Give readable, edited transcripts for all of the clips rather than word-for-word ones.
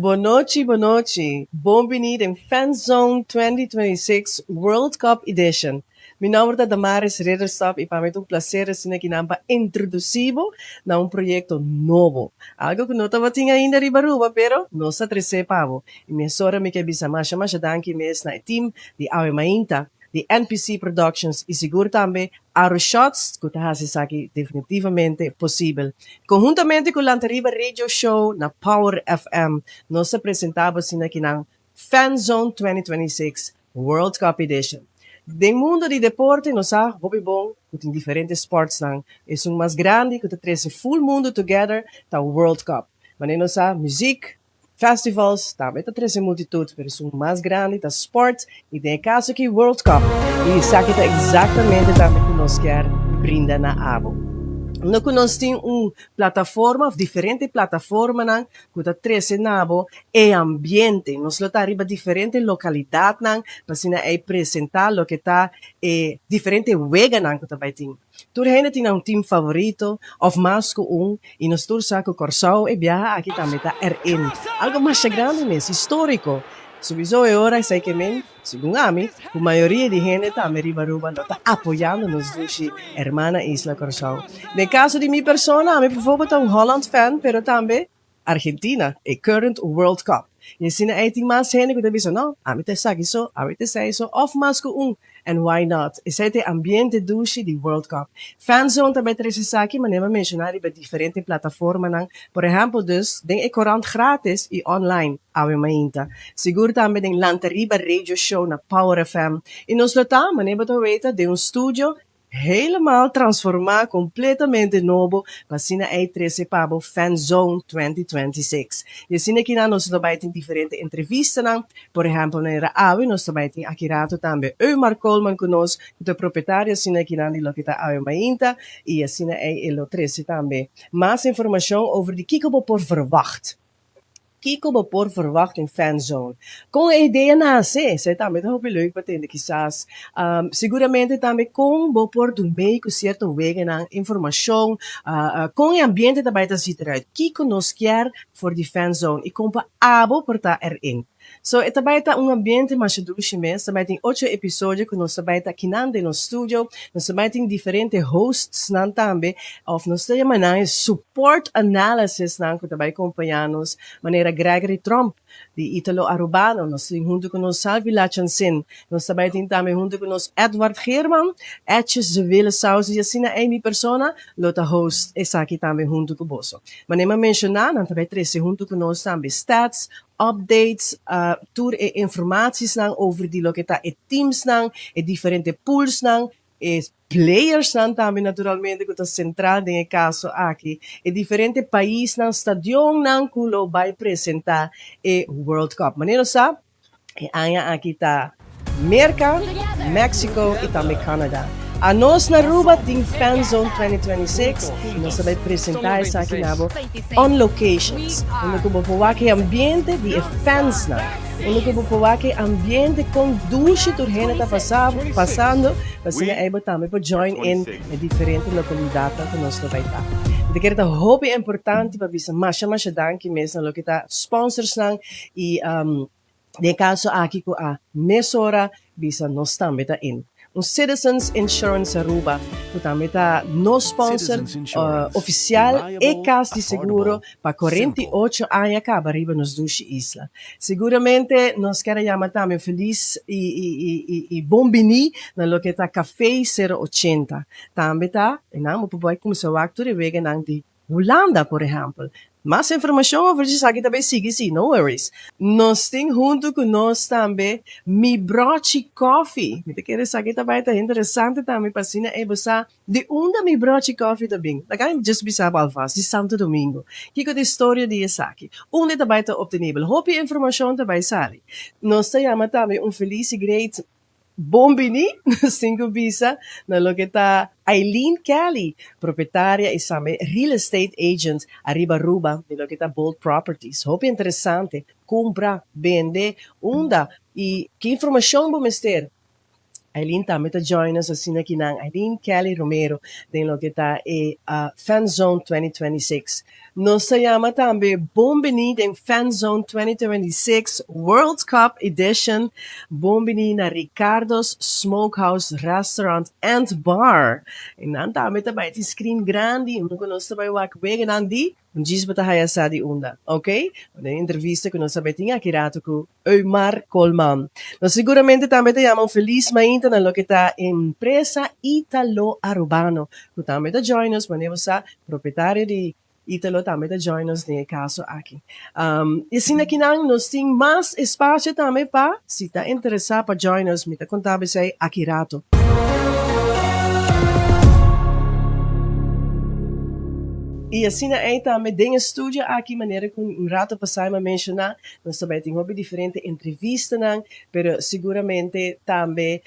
Bon nochi, bon nochi. Bon bini den Fanzone 2026 World Cup Edition. Mi nomber ta Damaris Ridderstap y pa mi ta un placer asina aki nan pa introduci bo na un proyecto nobo. Algo cu no tabatin ainda riba Aruba, pero nos ta trece pa bo. Y mesora mi ke bisa masha masha danki mes na e team di Awe Mainta, di NPC Productions y sigur tambe Aro Shots cu ta haci esaki definitivamente posibel. Conhuntamente cu Lanta Riba Radio Show na Power FM, nos ta presenta bo asina aki nan Fanzone 2026 World Cup Edition. Den mundo di deporte nos sa hopi bon cu tin diferente sportsnan. Esun mas grandi cu ta trece full mundo together ta World Cup. Manera nos sa muziek, festivals tambe ta trece multitud, pero esun mas grandi ta sport y den e caso aki World Cup. Y esaki ta exactamente tambe cu nos kier brinda na abo. Unda cu nos tin un plataforma of diferente plataformanan cu ta trece na bo e ambiente. Nos lo ta riba diferente localidadnan pa asina ey presenta loke ta e diferente weganan cu ta bay tin. Tur hende tin nan team favorito of mas cu un y nos tur sa cu Corsou e biaha aki tambe ta erin. Algo masha grandi mes, historico. Subizo e ora esey ke men, segun ami, cu mayoria di hende tambe riba Aruba lo ta apoyando nos dushi hermana isla Corsou. Den caso di mi persona, ami bijvoorbeeld ta un Holland fan, pero tambe Argentina, e current World Cup. Y asina ey tin mas hende cu ta bisa, no, ami ta esaki so, ami ta esey so, of mas cu un. And why not? Esey ta e ambiente dushi di World Cup. Fanzone ta bay trece esaki, manera mi a menciona riba diferente plataformanan. Por ehempel dus, den e corant gratis y online, Awe Mainta. Sigur tambe den Lanta Riba Radio Show na Power FM. Y nos lo ta, manera bo ta weta, den un studio helemaal transforma, completamente nobo, pa asina ey trece pa bo Fanzone 2026. Y asina aki nos lo bay tin diferente entrevistanan. Por ehempel, manera awe nos ta bay tin aki rato tambe Eumar Coleman cu nos, cu ta propietario asina aki di loke ta Awe Mainta, y asina ey e lo trece tambe mas informacion over di kico bo por verwacht. Kico bo por verwacht den Fanzone. Con e idea a nace, esey tambe ta hopi leuk pa tende kisas. Seguramente tambe con bo por dun mee cu cierto weganan, informacion, con e ambiente ta bay ta ziet eruit. Kico nos kier for di Fanzone y con pa abo por ta erin. So e ta bay ta un ambiente masha dushi mes. Ta bay tin ocho episodio cu nos ta bay ta akinan den nos studio. Nos ta bay tin diferente hostsnan tambe, of nos ta yama nan e support analystsnan cu ta bay acompaña nos, manera Gregory Tromp di Italo Arubano. Nos tin hunto cu nos Salvi Lachansin. Nos ta bay tin tambe hunto cu nos Edward Geerman, Etches de Wille Saus y asina ey mi persona lo ta host esaki tambe hunto cu boso. Manera mi a menciona, nan ta bay trece hunto cu nos tambe stats, updates, tur e informatiesnan over di loke ta e teamsnan, e diferente poolsnan, e playersnan tambe naturalmente cu ta central den e caso aki, e diferente paisnan, stadionnan cu lo bay presenta e World Cup. Manera sa, e aña aki ta Merca, Mexico y tambe Canada. Anos na Aruba tin Fanzone 2026 y nos ta bay presenta esaki na bo on locations, unda cu bo por wak e ambiente di e fansnan, unda cu bo por wak e ambiente con dushi tur hende ta pasando, pa asina ey bo tambe por join in e diferente localidadnan cu nos lo bay ta. Mi ta kere ta hopi importante pa bisa masha masha danki mes na loke ta sponsorsnan y den e caso aki cu a mesora bisa nos tambe ta in. Un Citizens Insurance Aruba cu tambe ta nos sponsor oficial e cas di seguro pa 48 aña caba riba nos dushi isla. Seguramente nos kier a yama tambe feliz y bon bini na loke ta Café 080. Tambe ta, e nan bo por bay cuminsa wak tur e weganan di Hulanda, por ehempel. Mas informacion over esaki ta bay sigui si, no worries. Nos tin hunto cu nos tambe Mi Brochi Coffee. Mi ta kere esaki ta bay ta interesante tambe pa asina ey bo sa di unda Mi Brochi Coffee ta bin. Laga mi just bisa bo alvast, di Santo Domingo. Kico ta e historia di esaki? Unda ta bay ta obtenibel? Hopi informacion ta bay sali. Nos ta yama tambe un feliz y great bon bini, nos tin cu bisa, na loke ta Eileen Kelly, propietaria y tambe real estate agent ariba Aruba di loke ta Bold Properties. Hopi interesante, cumpra, bende, unda y ki informacion bo mester? Eileen tambe ta join us asina aki nan, Eileen Kelly Romero, den loke ta e Fanzone 2026. Nos ta yama tambe bon bini den Fanzone 2026 World Cup Edition. Bon bini na Ricardo's Smokehouse Restaurant and Bar. I nan tambe ta bai tin screen grandi unda ku nos ta bai wak weganan di un djis bo ta haya sa di unda. Ok? Den entrevista ku nos ta bai tin aki rato ku Eumar Koolman. Nos siguramente tambe ta yama un felis mainta na loke ta empresa Italo Arubano ku tambe ta join nos, manera bo sa, propietario di Italo tambe ta join nos den e kaso aki. I asina kinan nos tin mas espasio tambe pa si ta interesá pa join nos, mi ta konta bo esei aki rato. I asina ei tambe den e studio aki, manera ku un rato pasá mi a menshoná, Nos ta bai tin hopi diferente entrevistanan, pero siguramente tambe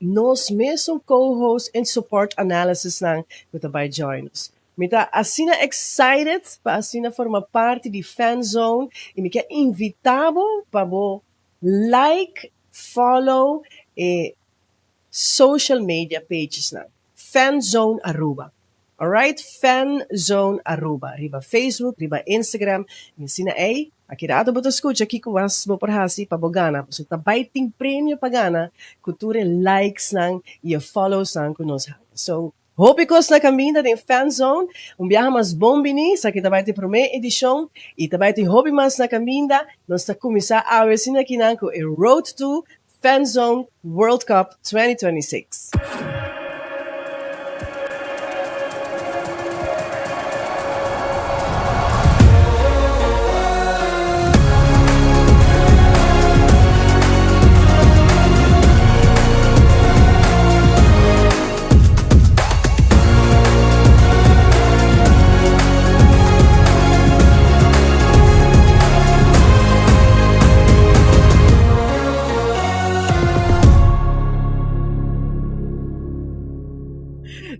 nos mesun co-host en support analysisnan ku ta bai join nos. Mi ta asina excited pa asina forma parti di Fanzone i mi ke invita bo pa bo like, follow e social media pagesnan Fanzone Aruba. Alright Fan Zone Aruba riba Facebook, riba Instagram y asina ey aki rato bo ta scucha kico mas bo por haci pa bo gana pasobra ta bay tin premio pa gana cu tur e likes nan y e follows nan cu nos haña. So hopi cos na caminda den Fan Zone un biaha mas bon bini esaki ta bay ta e prome edicion y ta bay tin hopi mas na caminda nos ta cuminsa awe asina akinan cu e Road to Fanzone World Cup 2026.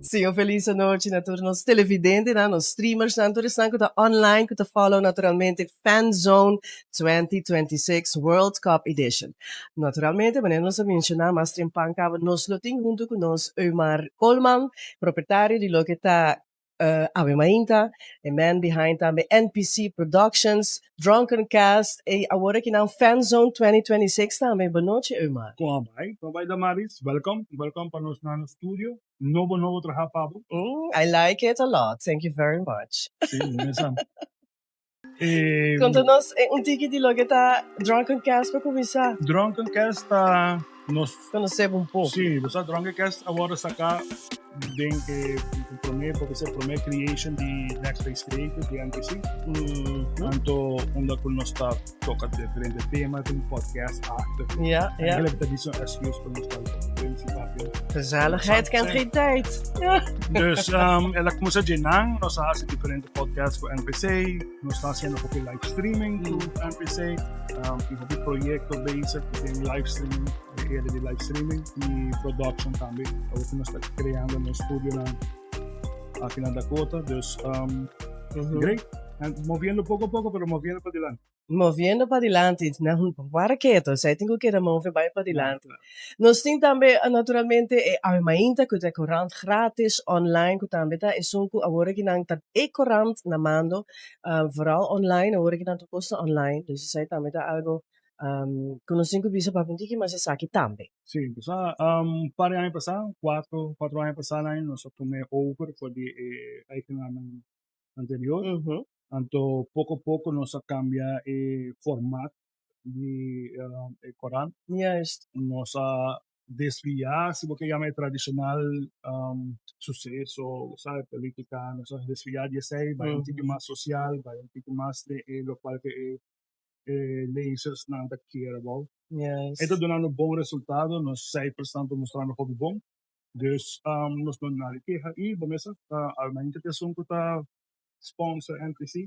Sí, un feliz anochi na tur nos televidentenan, nos streamersnan, tur esnan ku ta online, ku ta follow naturalmente Fanzone 2026 World Cup Edition. Naturalmente, manera nos a menshoná mas trempan kaba, nos lo tin huntu ku nos Eumar Koolman, propietario di loke ta Awe Mainta, e man behind tambe NPC Productions, Drunken Cast y awor aki nan Fanzone 2026 tambe. Bonochi Eumar. Con a bai? Con a bai Damaris? Welcome, welcome pa nos na nos studio. Nobo nobo traha pa bo. I like it a lot, thank you very much. Si, mesa. Konta nos un tiki di loke ta Drunken Cast pa kuminsá. Drunken Cast ta nos. Konosé bo un poko. Sí, bo sa Drunken Cast a wòrdu saká den e promé, por bisa promé creation di Next Phase Creative di NPC. Anto unda ku nos ta toka diferente tema, tin podcast achter. Ja, ja. Eigenlijk ta bisa un excuse pa nos ta principal. Gezelligheid kent geen tijd. Dus um, el a kuminsá djenan, nos a hasi diferente podcast ku NPC, nos ta hasiendo hopi live streaming ku NPC, um, tin hopi proyecto bezig den live streaming, e area di live streaming y production tambe. Awor ku nos ta creando nos studionan aki na Dakota, dus um, great. En moviendo poco a poco, pero moviendo pa dilanti. Moviendo padilanti, nan wara keto, esei tin ku keda move bai padilanti. Nos tin tambe naturalmente e Awe Mainta ku ta e korant gratis online ku tambe ta esun ku awor aki nan ta e korant na mando, vooral online, awor aki nan tur kos ta online, dus esei tambe ta algo ku nos tin ku bisa papia un tiki mas esaki tambe. Si, bo sa un par di aña pasá, kuatro, kuatro aña pasá nos a tuma e over for di e eigenaarnan anterior. Anto poco poco nos a cambia e format di e corant. Nos a desvia, si bo ke yama e tradicional suceso, sabe, politica, nos a desvia di esey, bai un tiki mas social, bai un tiki mas den e locual ke e e lezersnan ta kier abou. E ta dunando bon resultado, nos cijfersnan ta mustrando hopi bon. Dus nos no nada di keha y bo mester ta almente ta esun cu ta sponsor NPC.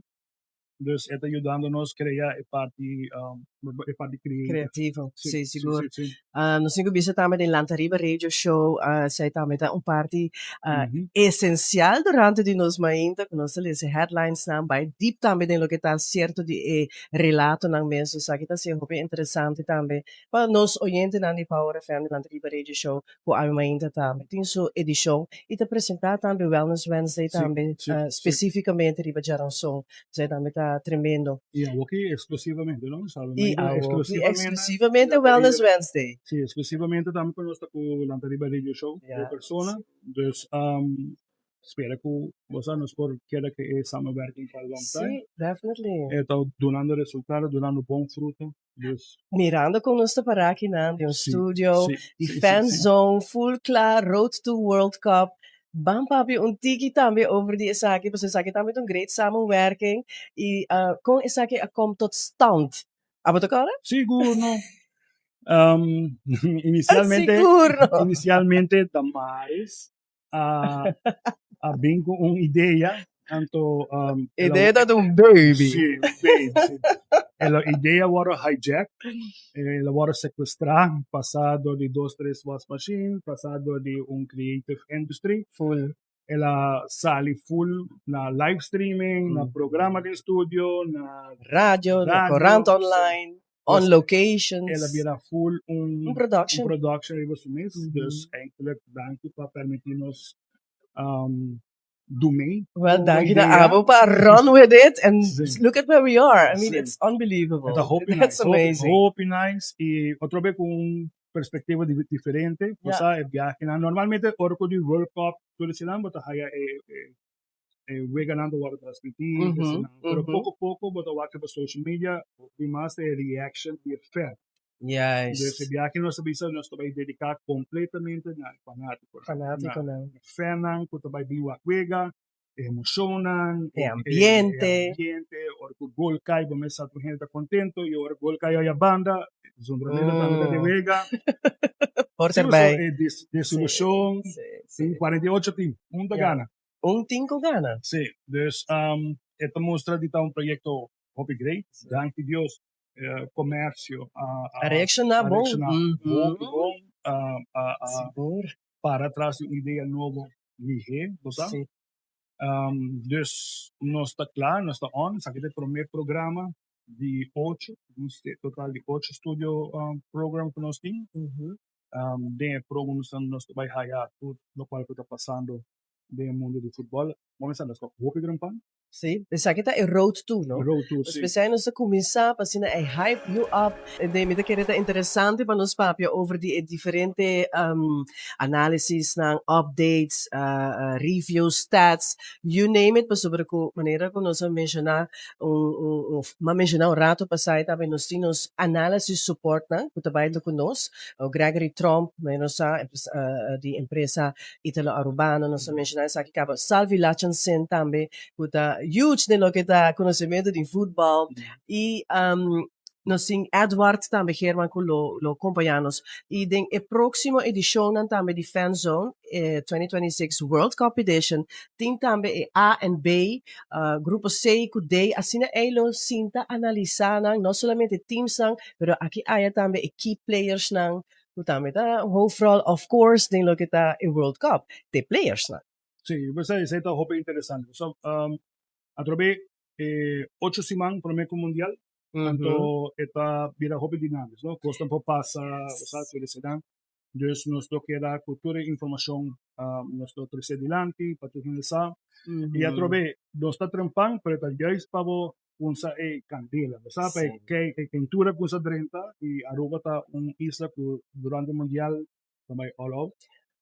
Dus e ta yudando nos crea e parti e parti creative. Creativo, si, sigur. Si, si. Nos tin cu bisa tambe den Lanta Riba Radio Show, esey tambe ta un parti esencial durante di nos mainta, cu nos ta lesa headlinesnan, bay diep tambe den loke ta cierto di e relatonan mes. Esaki ta ser hopi interesante tambe pa nos oyentenan di Power FM di Lanta Riba Radio Show, cu awe mainta tambe tin su edicion y ta presenta tambe Wellness Wednesday tambe, specificamente riba djaranson. Esey tambe ta tremendo. Y awoki exclusivamente, no? Sabe, Y mainta awoki exclusivamente exclusivamente Lanta Wellness Riba. Wednesday. Si, exclusivamente tambe cu nos ta cu Lanta Riba Radio Show, de persona. Dus spera cu boso nos por keda cu e samenwerking pa long time. Si, definitely. E ta dunando resultado, dunando bon fruto. Dus Mirando con nos ta para akinan den un studio, di Fan Zone, full cla, Road to World Cup. Ban papia un tiki tambe over di esaki, pasobra esaki tambe ta un great samenwerking y con esaki a kom tot stand. Abo ta kòrda? Sigur no. Inicialmente, Sigur no. inicialmente Damaris a bin cu un idea, anto Idea ta un baby. Si, un baby, si. E la idea worde hijack, el a worde secuestra, pasa door di dos, tres wasmachine, pasa door di un creative industry. Full. El a sali full na live streaming, na programa di studio, na radio, na radio, corant si. Online, on Dus locations. El a bira full un Un production. Un production riba su mes. Dus eigenlijk danki pa permiti nos do mee. Well, cu danki na idea. abo pa run with it and look at where we are. I mean, it's unbelievable. E ta hopi That's nice, hopi, amazing. hopi nice y otro vez cu un perspectiva diferente. Cosa e viajenan. Normalmente ora cu di World Cup tur esnan bo ta haya e weganan ta worde transmiti, esnan. Pero poco poco bo ta wak riba social media, hopi mas e reaction di e fan. Dus e viaje nos a bisa nos ta bay dedica completamente na e fanaticonan. Fanaticonan. Na fannan cu ta bay bin wak wega, e emocionnan, E ambiente. E ambiente, ora cu gol cay bo mes sa tur hende ta contento y ora gol cay aya banda, zondroneta tambe ta den wega. Hoort Si, erbij. e desilusion, tin 48 team, un ta gana. Un team cu gana. Si, dus e ta mustra di ta un proyecto hopi great. Danki Dios, comercio A reacciona a bon. Reacciona hopi bon, a para atrás di un idea nobo lihe, bo sa? Si. Dus nos ta cla, nos ta on, esaki ta e prome programa di ocho, un total di ocho studio program cu nos tin. Den e program nos ta bay haya tur locual cu ta pasando den e mundo di futbol. Bo mester nos ta hopi gran pan. Si, esaki ta e road to, no? Road to, si. Especial nos ta cuminsa pa asina e hype you up. Den mi ta kere ta interesante pa nos papia over di e diferente análisisnan, updates, reviews, stats, you name it, pasobra cu manera cu nos a menciona un, un, m'a menciona un rato pasai tambe, nos tin nos analysis supportnan cu ta bay cu nos. O Gregory Tromp, nos sa di empresa Italo Arubano, nos a menciona esaki caba. Salvi Lachansen tambe, cu ta huge den loke ta conocimento di futbol. Y nos tin Edward tambe German cu lo acompaña nos. Y den e proximo edicionnan tambe di Fanzone, 2026 World Cup Edition, tin tambe e A en B, grupo C cu D, asina ey lo sinta analisa nan, no solamente teamsnan, pero aki haya tambe e key playersnan, cu tambe ta un hoofdrol, of course, den loke ta e World Cup, de playersnan. Si, esey ta hopi interesante. So, atrobe 8 siman prome cu mundial, anto e ta bira hopi dinamico, no? Cos por pasa, sa, felicidad. Dus nos lo keda cu tur e informacion, nos lo trece dilanti pa tur hende sa. Y atrobe, nos ta trempan, pero ta juist pa bo cuminsa e candela, bo sa, pa e cultura cuminsa drenta y Aruba ta un isla cu durante e mundial ta bay all out.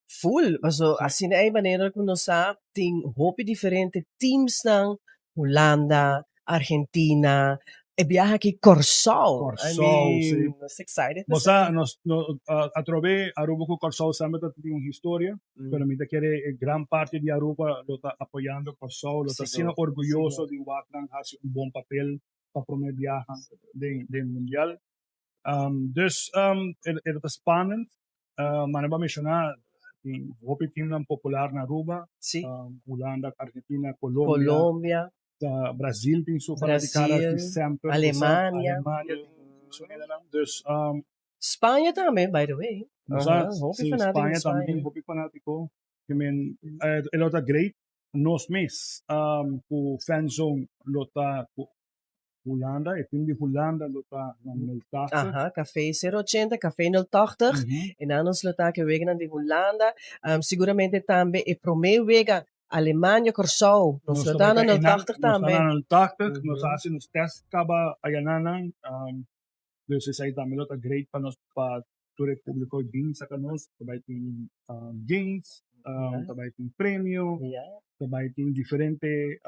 Full, paso asina e manera cu nos sa tin hopi diferente teamsnan, Hulanda, Argentina, e biaha aki Corsou. I Corsou, mean, si. Nos excited. Bo sa, nos no, atrobe Aruba cu Corsou semper ta tin un historia, pero mi ta kere e gran parti di Aruba lo ta apoyando Corsou, lo ta siendo orguyoso di wak nan haci un bon papel pa prome biaha den mundial. Dus e ta spannend, maar bo a menciona tin hopi teamnan popular na Aruba, Hulanda, Argentina, Colombia, Colombia, ta Brasil tin su fanaticada Brasil, di semper, Alemania. Alemania tin. Mesun hendenan. Dus Spaña tambe, by the way. Nos Hopi si, fanatico Spaña di tambe tin Spaña. Hopi fanatico. Ke men, e lo ta great. Nos mes ku Fanzone lo ta ku Hulanda, e team di Hulanda lo ta na 080. Aha, Café 080, Café 080. E nan nos lo ta ku weganan di Hulanda. Seguramente tambe e promé wega Alemania Kòrsou. Nos lo ta na 080 tambe. Nos ta na 080, nos hasi nos test kaba ayanan. Dus esei tambe lo ta great pa nos, pa tur e públiko bin saka nos. Ta bai tin games, ta bai tin premio, ta bai tin diferente,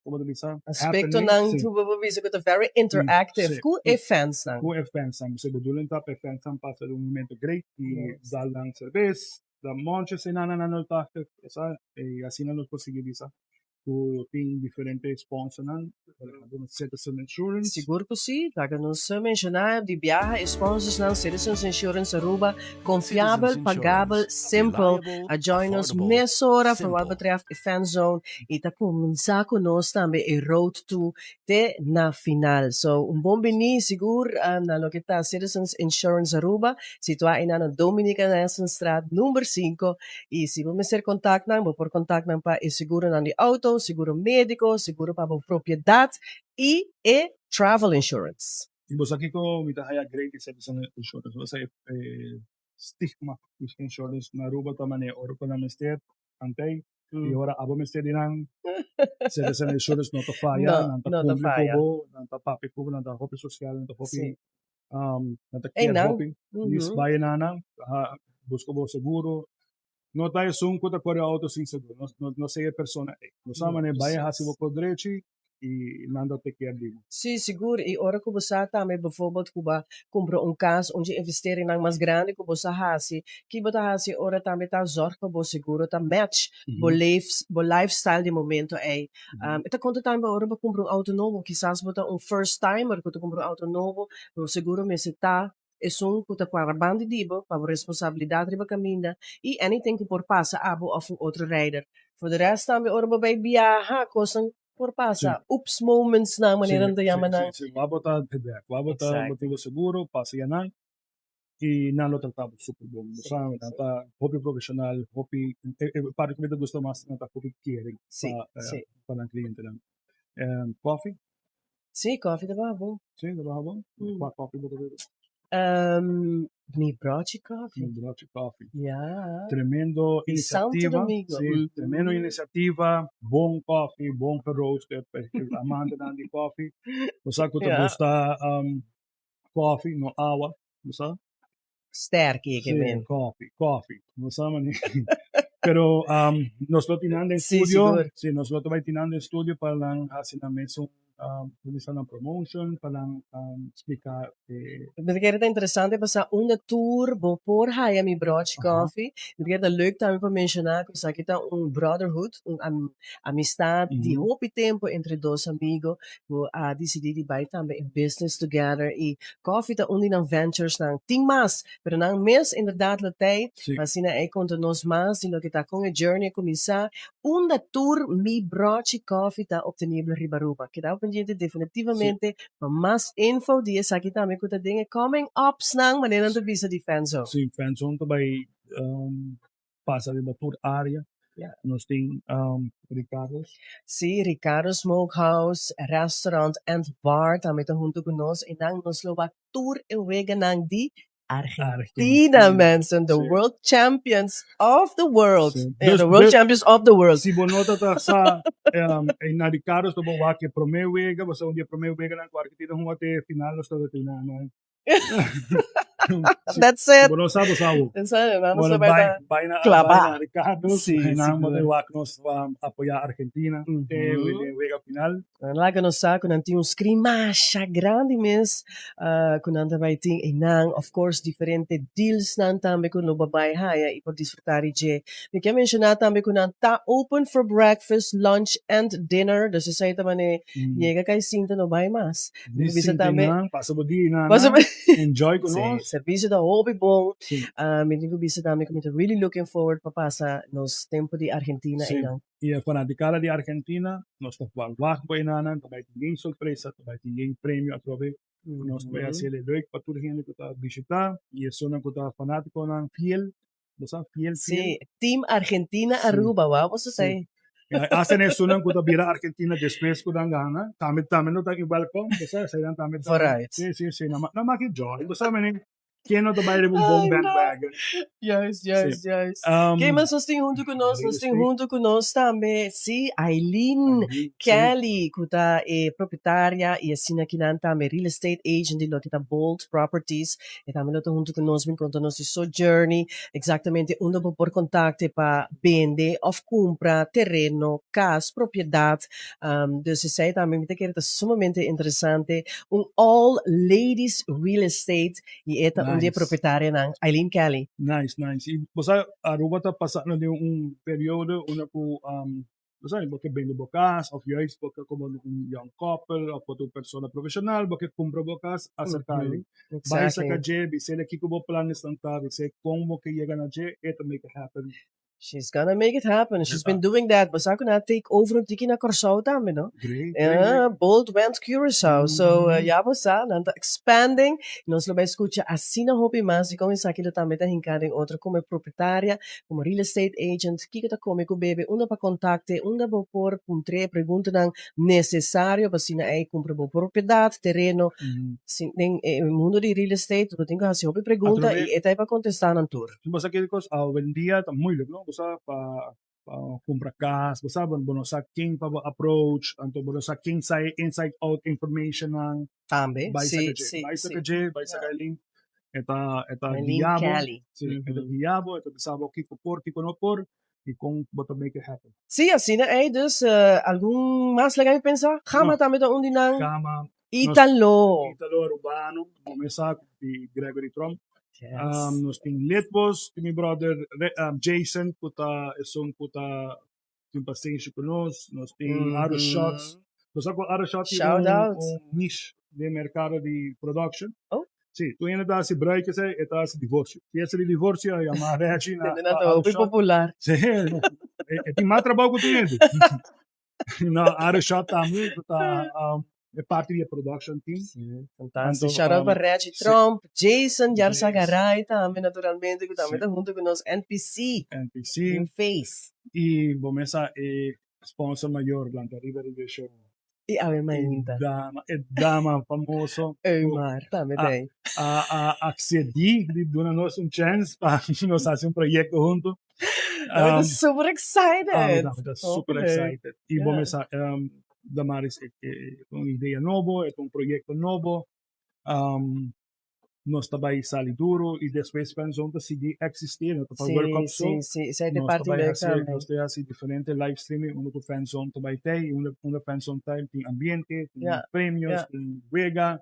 kon ta bisa? Aspekto nan ku bo bisa ku ta very interactive ku e fans nan. Ku e fans nan. E bedoeling ta pa e fans nan pasa un momento great i dal nan serbes, da monches e nan na 080, esa, i asina nos por sigui bisa ku tin diferente sponsor nan, Citizen Insurance. Sigur ku si, laga nos menshoná di biaha e sponsors nan: Citizens Insurance Aruba, konfiabel, pagabel, simple. A join nos mesora voor wat betreft e Fanzone i ta kuminsá ku nos tambe e road to te na final. So, un bon bini sigur na loke ta Citizens Insurance Aruba, situá na Dominica Nessenstraat number 5. I si bo mester kontakt nan, bo por kontakt nan pa e seguro nan di auto, seguro médiko, seguro pa bo propiedat i e travel insurance. I bo sa kiko mi ta haya great di Citizen Insurance? Bo sa e stigma di insurance na Aruba ta manera ora ku nan mester antei i ora abo mester di nan, Citizen Insurance no ta faya, No, nan ta no ta kumpli faya. Ku bo, nan ta papia ku bo, nan ta hopi sosial, nan ta hopi nan ta Ei, kier nan. Hopi. Nis bai na nan, buska bo seguro. No ta esun ku ta kore auto sin seguro. No, no, no sea e persona ei. No sa manera bai hasi bo kos drechi i nan ta take care di bo. Si, sigur. I ora ku bo sa tambe, bijvoorbeeld ku bo kumpra un kas, un investering mas grandi ku bo sa hasi, ki bo ta hasi ora tambe ta zorg pa bo seguro ta match bo lifestyle di momento ei. E ta konta tambe ora bo kumpra un auto nobo, kisas bo ta un first timer ku ta kumpra un auto nobo, bo seguro mester ta esun ku ta para banda di bo, pa bo responsabilidat riba kaminda i anything ku por pasa abo òf un otro rider. For de rest tambe ora bo bai biaha, kosnan por pasa. Oops moments nan, manera nan ta yama nan. Si, wak ta het werk. Wak ta motivo seguro, pasa ya nan i nan lo trata bo super bon. Bo sa, nan ta hopi profeshonal, hopi e parti ku mi ta gusta mas, nan ta hopi caring pa nan klientenan. Coffee? Si, koffie ta bon. Si, ta bon. Kua koffie bo ta bebe? Mi Brochi Coffee. Mi Brochi Coffee. Ja. Tremendo Di Santo inisiativa. Domingo. Si, tremendo inisiativa, bon koffie, bon geroosterd, amante nan di koffie. Bo sa ku ta gusta koffie, no awa, bo sa? Sterk ik Si, koffie, koffie. No sa mani. Pero nos lo tin nan den studio. Sigur. Si, nos lo bai tin nan den studio pa nan hasi nan mesun kuminsá nan promotion, pa nan splika Mi ta kere ta interesante pasá unda tur bo por haya Mi Brochi Coffee. Mi ta kere ta leuk tambe pa menshoná ku esaki ta un brotherhood, un amistat di hopi tempu entre dos amigo ku a disidí di bai tambe in business together i coffee ta un di nan ventures nan. Tin mas, pero nan mes inderdaad lo tei, pa asina ei konta nos mas di loke ta kon e journey a kuminsá, unda tur Mi Brochi Coffee ta obtenibel riba Aruba. Keda pendiente definitivamente pa mas info di esaki tambe ku ta den e coming ups nan, manera nan ta bisa, di Fanzone. Si, Fanzone ta bai pasa riba tur área. Nos tin Ricardo's. Si, Ricardo Smokehouse, Restaurant and Bar tambe ta huntu ku nos i nan nos lo wak tur e weganan di Argentina, Argentina. Mensen, the world champions of the world. Si. The world champions of the world. Si bo no ta sa na Ricardo's lo bo wak e promé wega, bo sa un di e promé weganan ku Argentina hunga te final nos tabata tin nan. Si, That's it. bo no sa, bo sa bo. Entonces, vamos Bueno, a ver. Bai, bai na, Klaba. bai na Ricardo's, nan bo wak nos apoyá Argentina te wega final. Laga nos sa ku nan tin un screen masha grandi mes ku nan ta bai tin i nan, of course, diferente deals nan tambe ku lo bai haya i por disfrutá di dje. Mi ke menshoná tambe ku nan ta open for breakfast, lunch and dinner. Dus esei ta manera yega kai sinta, no bai mas. Mi bisa tambe nan, pasa bo dia nan, enjoy ku nos. Servisio ta hopi bon. Mi tin ku bisa tambe ku mi ta really looking forward pa pasa nos tempu di Argentina einan. I e fanaticada di Argentina, nos ta wak bo einan, ta bai tin sorpresa, ta bai tin premio atrobe. Nos ta bai hasi el leuk pa tur hende ku ta bishitá i esunnan ku ta fanátikonan fiel, bo sa, fiel, fiel. Sí, Team Argentina Aruba, wou boso ta ei. Hasta na esunnan ku ta bira Argentina despues ku nan gana, tambe tambe no ta welkom, bo sa, eseinan tambe ta. Vooruit. Sí, sí, sí, nan nan maki joy, bo sa menen, ken no ta bai riba un bon bandwagon? Juist, juist, juist. Ken mas nos tin huntu ku nos? Nos tin huntu ku nos tambe, sí, Aileen Kelly, ku ta e propietaria i asina kinan tambe real estate agent di loke ta Bold Properties. E tambe lo ta huntu ku nos bin konta nos di su journey, eksaktamente unda bo por kontakte pa bende òf kumpra tereno, kas, propiedat. Dus esei tambe mi ta kere ta sumamente interesante. Un all ladies real estate i e ta un di e propietarionan, Eileen Kelly. Nice, nice. I bo sa Aruba ta pasando den un periodo unda ku Bo sabi, bo ke bende bo kas òf juist bo ke komo un young couple òf bo ta un persona profeshonal, bo ke kumpra bo kas, aserká e. Bai saka dje, bis'el kiko bo planesnan ta, bis'é kon bo ke yega na dje, e ta make it happen. She's gonna make it happen, she's been doing that. Bo sa ku nan a take over un tiki na Kòrsou tambe, no? Great, great, great. Bold went Curaçao, so ya bo sa, nan ta expanding. Nos lo bai skucha asina hopi mas di kon esaki lo tambe ta hinká den otro komo e propietaria Como real estate agent, kiko ta come cu bebe, unda pa contacte, unda bo por puntr'e e preguntanan necesario pa asina ey cumpra bo propiedad, tereno. Sin den e mundo di real estate bo tin cu haci hopi pregunta y e ta ey pa contesta nan tur. Bo sa kiko cos awendia ta moeilijk no, bo sa pa cumpra cas, bo sa bo no sa ken pa bo approach, anto bo no sa ken sa e inside out informationnan. Tambe, Bai si, saka dje, si, bai si. saka dje, bai saka Eileen. E ta, e ta Eileen guia bo, Kelly. si, e ta guia bo, e ta bisa bo kiko por, kiko no por, i kon bo ta make it happen. Si, asina ei, dus algun mas laga mi pensa? Gama No. tambe ta un di nan. Gama, nos, Italo. Italo Arubano, bo mes sa di Gregory Tromp. Yes. Nos tin Litbos, tin mi brother Jason ku ta esun ku ta tin pasenshi ku nos, nos tin Aro Shots. Nos sa ku Aro Shots tin Shout un, out. un niche den merkado di production. Oh. Si, tur hende ta hasi bruik esei, e ta hasi divorsio. Fiesta di divorsio a yama Reggie na Hende nan pa ta Aro hopi Shot. popular. Si, e tin mas trabou ku tur hende. No, Aro Shot tambe ku ta um, e parti di e production team. Sí, fantástico. Anto, Shout out pa Reggie sí. Tromp, Jason Yes. Yarzagaray tambe naturalmente ku tambe Sí. ta hunto ku nos NPC. NPC. New Face. I bo mes sa e sponsor mayor Blanca Riba riba e show. I awe E mainta. dama, e dama famoso ku Eumar tambe a ta ei. a a accedí di duna nos un chance pa nos hasi un proyecto hunto. Ami ta super excited. Ami tambe ta super Hopi leuk. excited. I bo Ja. mes sa Damaris e e ta un idea nobo, e ta un proyecto nobo. Nos ta bai sali duro i despues Fanzone ta sigui existi, no ta pa World Cup so. Sí, sí, esei ta e Nos ta parti bai leuk hasi, tambe. nos ta hasi diferente live streaming unda ku Fanzone ta bai tei, unda unda Fanzone ta tin ambiente, tin Ja, premios, ja. tin wega.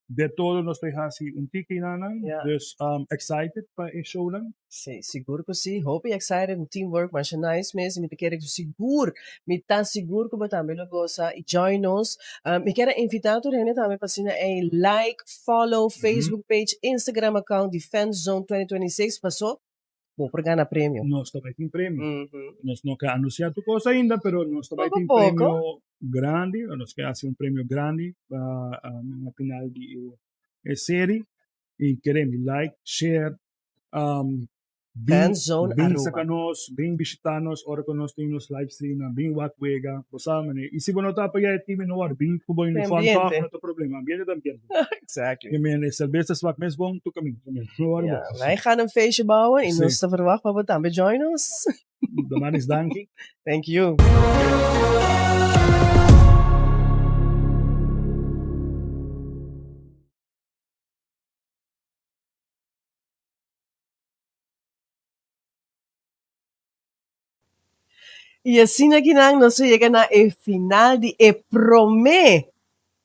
De todo nos ta hasi un tiki na nan. Ja. Dus excited pa e shownan. Sí, sigur ku sí. Hopi excited, un teamwork masha nice mes. Mi ta kere ku sigur, mi ta sigur ku bo tambe lo gosa i join nos. Mi kier a invitá tur hende tambe pa asina ei like, follow Facebook page, Instagram account di Fanzone 2026 paso bo por gana premio. Nos ta bai tin premio. Nos no ke anuncia tur cos ainda, pero nos ta bai Poco tin poco. premio grandi. Nos ke haci un premio grandi pa na final di e serie. Y kere mi like, share, bin, Fanzone bin Aruba. saca nos, bin bishita nos ora cu nos tin nos live stream nan, bin wak wega, bo sa mane. Y si bo no ta apoya e team, no worry, bin cu bo uniform toch, Ambiente. no ta problema. Ambiente ta ambiente. Exactly. I mean, e cerveza smaakt mes bon, tur caminda. I mean, no worry Ja, bo. wij gaan een feestje bouwen y Sí. nos ta verwacht pa bo tambe join ons. Damaris, danki. Thank you. Y asina kinan nos a yega na e final di e prome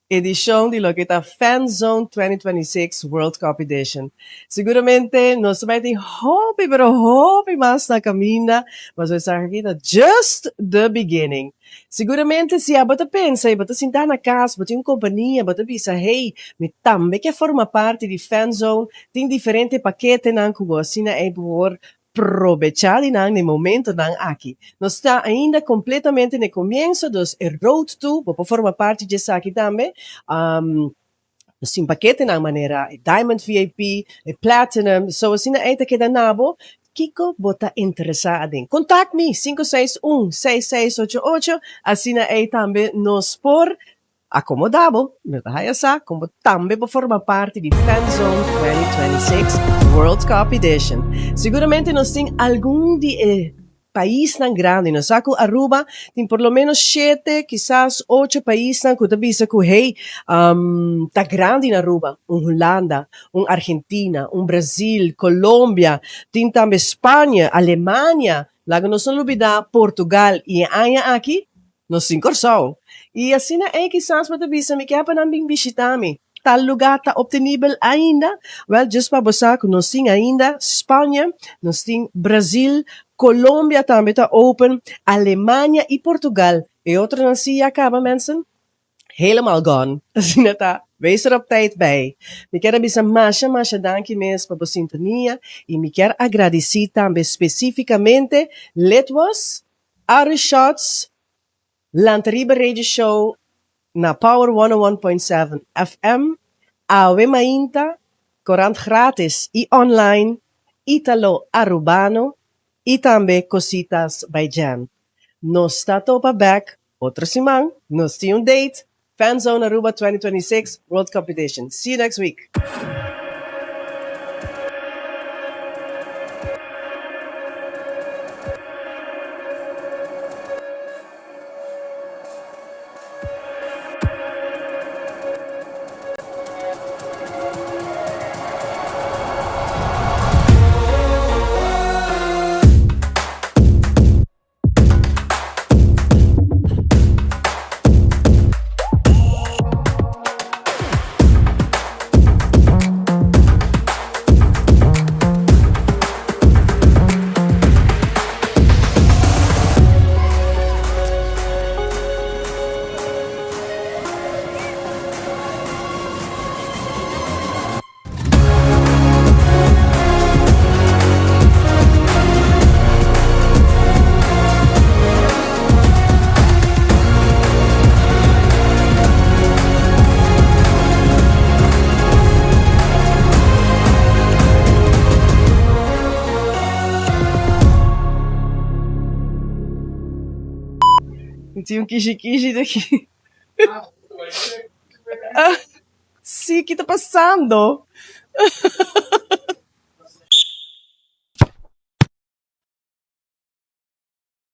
edicion di loke ta Fanzone 2026 World Cup Edition. Seguramente nos ta bay tin hopi pero hopi mas na caminda, pasobra esaki aki ta just the beginning. Seguramente si abo ta pensa y bo ta sinta na cas, bo tin un compania, bo ta bisa hey, mi tambe ke forma parti di Fanzone, tin diferente paketenan cu bo asina ey por Probechá di nan n'e momentonan aki. Nos ta ainda completamente n'e comienso, dus e road to, bo por forma parti dje esaki tambe. Nos tin paketenan manera e Diamond VIP, e Platinum, so asina ei ta keda na bo. Kiko bo ta interesá aden? Kontak mi, 561 6688, asina ei tambe nos por akomodá bo. Mi ta haya sa kon bo tambe por forma parti di Fanzone 2026 World Cup Edition. Siguramente nos tin algun di e Paisnan grandi. Nos sa ku Aruba tin por lo menos shete, kisas ocho paisnan ku ta bisa ku hey, ta grandi na Aruba. Un Hulanda, un Argentina, un Brazil, Colombia, tin tambe Spanje, Alemania, laga nos no lubida Portugal i e aña aki Nos tin Kòrsou. I asina ei kisas bo ta bisa mi ke pa nan bin bishitá mi. Tal lugá ta optenibel ainda? Wèl, djis pa bo sa ku nos tin ainda Spanje, nos tin Brazil, Colombia tambe ta open, Alemania i Portugal. E otronan si ya kaba mensen? Helemaal gone. Asina ta. Wees er op tijd bij. Mi kier a bisa masha masha danki mes pa bo sintonia i mi kier a gradisí tambe spesífikamente Litwas, Aru Shots, Lanta Riba Radio Show na Power 101.7 FM, Awe Mainta, Corant Gratis y Online, Italo Arubano y tambe Cositas by Jen. Nos ta topa bek otro siman, nos tin un date, Fanzone Aruba 2026 World Cup Edition. See you next week! Tin un kishi kishi aki. Sí, ki ta pasando?